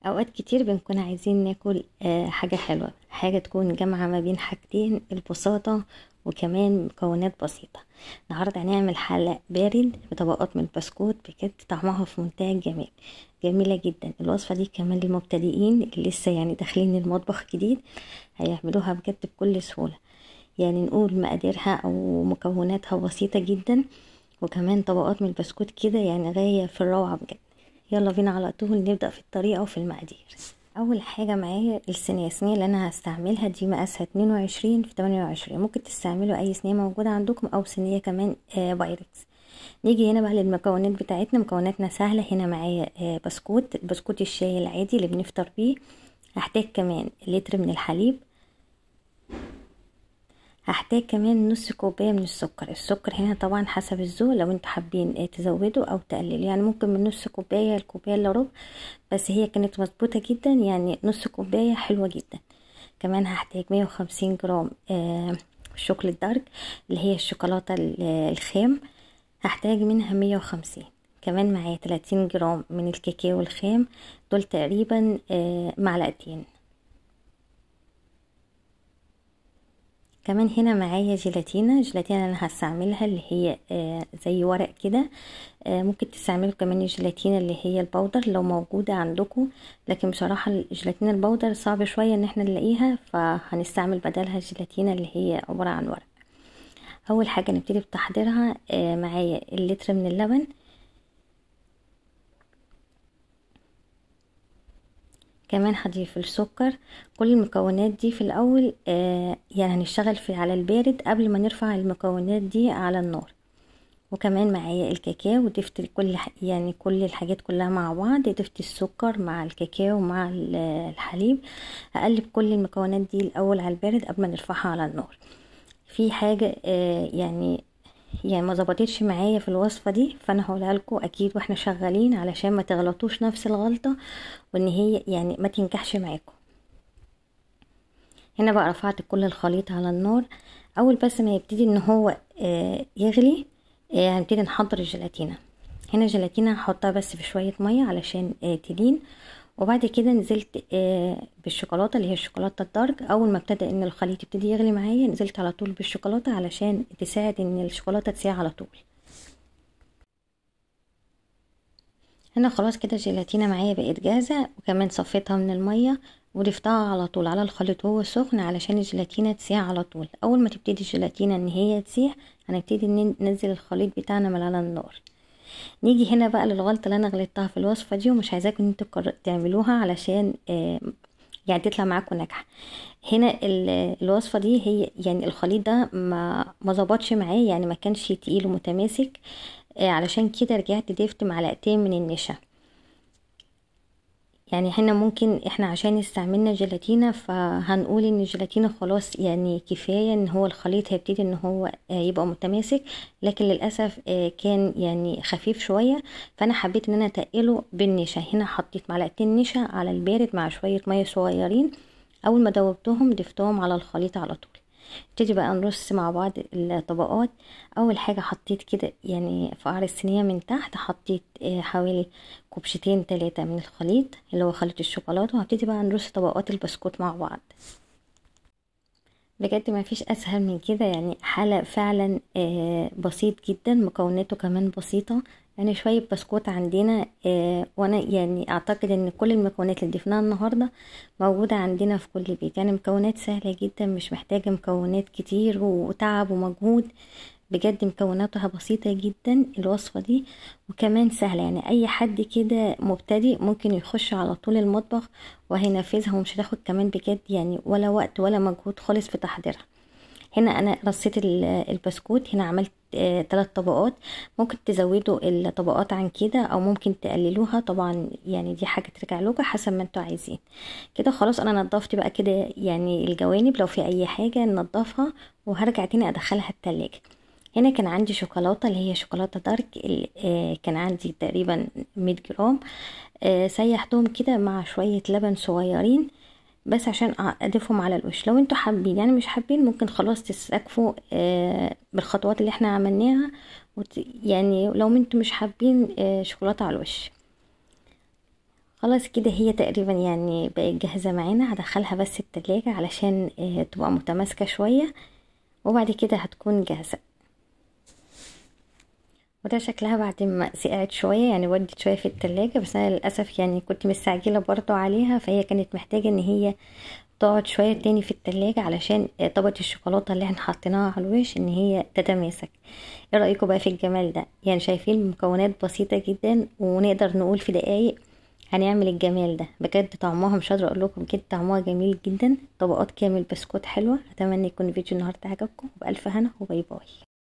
اوقات كتير بنكون عايزين ناكل حاجة حلوة، حاجة تكون جامعة ما بين حاجتين، البساطة وكمان مكونات بسيطة. النهاردة هنعمل حلق بارد بطبقات من البسكوت، بجد طعمها في منتهى الجمال، جميلة جدا الوصفة دي. كمان للمبتدئين اللي لسه يعني داخلين المطبخ جديد هيعملوها بجد بكل سهولة. يعني نقول مقاديرها او مكوناتها بسيطة جدا، وكمان طبقات من البسكوت كده يعني غاية في الروعة بجد. يلا بينا على طول نبدأ في الطريقة وفي المقادير. اول حاجة معايا الصينية، الصينية اللي انا هستعملها دي مقاسها 22 في 28، ممكن تستعملوا اي صينية موجودة عندكم او صينية كمان بايركس. نيجي هنا بقى للمكونات بتاعتنا. مكوناتنا سهلة. هنا معايا بسكوت، بسكوت الشاي العادي اللي بنفطر بيه. هحتاج كمان لتر من الحليب، هحتاج كمان نص كوباية من السكر. السكر هنا طبعا حسب الذوق، لو انتوا حابين تزودوا او تقللوا، يعني ممكن من نص كوباية لكوبايه الا ربع، بس هي كانت مظبوطة جدا، يعني نص كوباية حلوة جدا. كمان هحتاج 150 جرام chocolate dark اللي هي الشوكولاتة الخام، هحتاج منها 150. كمان معايا 30 جرام من الكاكاو الخام، دول تقريبا معلقتين. كمان هنا معايا جيلاتينة، جيلاتينة انا هستعملها اللي هي زي ورق كده، ممكن تستعملوا كمان الجيلاتينة اللي هي ال powder لو موجودة عندكم، لكن بصراحة الجيلاتينة ال powder صعب شوية ان احنا نلاقيها، فهنستعمل بدلها الجيلاتينة اللي هي عبارة عن ورق. اول حاجة نبتدي بتحضيرها، معايا اللتر من اللبن، كمان هضيف السكر. كل المكونات دي في الاول يعني هنشتغل في على البارد قبل ما نرفع المكونات دي على النار. وكمان معايا الكاكاو، ضفت كل يعني كل الحاجات كلها مع بعض، ضفت السكر مع الكاكاو مع الحليب. هقلب كل المكونات دي الاول على البارد قبل ما نرفعها على النار. في حاجة يعني ما ظبطتش معايا في الوصفة دي، فانا هقولها لكم اكيد واحنا شغالين علشان ما تغلطوش نفس الغلطة وان هي يعني ما تنجحش معاكم. هنا بقى رفعت كل الخليط على النار. اول بس ما يبتدي ان هو يغلي، هنبتدي نحضر الجيلاتينه. هنا الجيلاتينه هحطها بس في شوية مية علشان تلين، وبعد كده نزلت بالشوكولاته اللي هي الشوكولاتة الدارك. اول ما ابتدى ان الخليط يبتدي يغلي معايا نزلت على طول بالشوكولاته علشان تساعد ان الشوكولاتة تسيح على طول. هنا خلاص كده الجيلاتينه معايا بقت جاهزة، وكمان صفيتها من المية وضفتها على طول على الخليط وهو سخن علشان الجيلاتينه تسيح على طول. اول ما تبتدي الجيلاتينه ان هي تسيح هنبتدي ننزل الخليط بتاعنا من على النار. نيجي هنا بقى للغلطه اللي انا غلطتها في الوصفة دي ومش عايزاكم انتوا تعملوها علشان يعني تطلع معاكم ناجحة. هنا الوصفة دي هي يعني الخليط ده ما ظبطش معايا، يعني ما كانش تقيل ومتماسك، علشان كده رجعت ضفت معلقتين من النشا. يعني هنا ممكن احنا عشان استعملنا جيلاتينة فهنقول ان الجيلاتينة خلاص يعني كفاية ان هو الخليط هيبتدي ان هو يبقى متماسك، لكن للأسف كان يعني خفيف شوية، فانا حبيت ان انا اتقله بالنشا. هنا حطيت معلقتين نشا على البارد مع شوية مية صغيرين، اول ما دوبتهم ضفتهم على الخليط على طول. نبتدي بقى نرص مع بعض الطبقات. اول حاجة حطيت كده يعني في قعر الصينية من تحت حطيت حوالي كوبشتين 3 من الخليط اللي هو خليط الشوكولاتة، وهبتدي بقى نرص طبقات البسكوت مع بعض. بجد ما فيش اسهل من كده، يعني حلق فعلا بسيط جدا، مكوناته كمان بسيطة، يعني شوية بسكوت عندنا، وانا يعني اعتقد ان كل المكونات اللي ضفناها النهارده موجودة عندنا في كل بيت، يعني مكونات سهلة جدا مش محتاجه مكونات كتير وتعب ومجهود، بجد مكوناتها بسيطة جدا الوصفة دي، وكمان سهلة، يعني اي حد كده مبتدئ ممكن يخش على طول المطبخ وهينفذها، ومش هتاخد كمان بجد يعني ولا وقت ولا مجهود خالص في تحضيرها. هنا انا رصيت البسكوت، هنا عملت 3 طبقات، ممكن تزودوا الطبقات عن كده او ممكن تقللوها، طبعا يعني دي حاجة ترجع لكم حسب ما انتوا عايزين. كده خلاص انا نضفت بقى كده يعني الجوانب، لو في اي حاجة ننضفها، وهرجع تاني ادخلها التلاجة. هنا كان عندي شوكولاتة اللي هي شوكولاتة دارك، كان عندي تقريبا 100 جرام، سيحتهم كده مع شوية لبن صغيرين بس عشان اضيفهم على الوش. لو انتوا حابين، يعني مش حابين ممكن خلاص تستكفوا بالخطوات اللي احنا عملناها، يعني لو انتوا مش حابين شوكولاتة على الوش. خلاص كده هي تقريبا يعني بقت جاهزة معانا. هدخلها بس التلاجة علشان تبقى متماسكة شوية، وبعد كده هتكون جاهزة. وده شكلها بعد ما سقعت شوية، يعني ودت شوية في التلاجة، بس انا للأسف يعني كنت مستعجلة برضو عليها، فهي كانت محتاجة ان هي تقعد شوية تاني في التلاجة علشان طبقة الشوكولاتة اللي احنا حطيناها على الوش ان هي تتماسك. ايه رأيكم بقى في الجمال ده؟ يعني شايفين مكونات بسيطة جدا، ونقدر نقول في دقايق هنعمل الجمال ده. بجد طعمها مش قادرة اقول لكم كده، طعمها جميل جدا، طبقات كامل بسكوت حلوة. اتمنى يكون فيديو النهارده عجبكم، وبألف هنا و bye bye.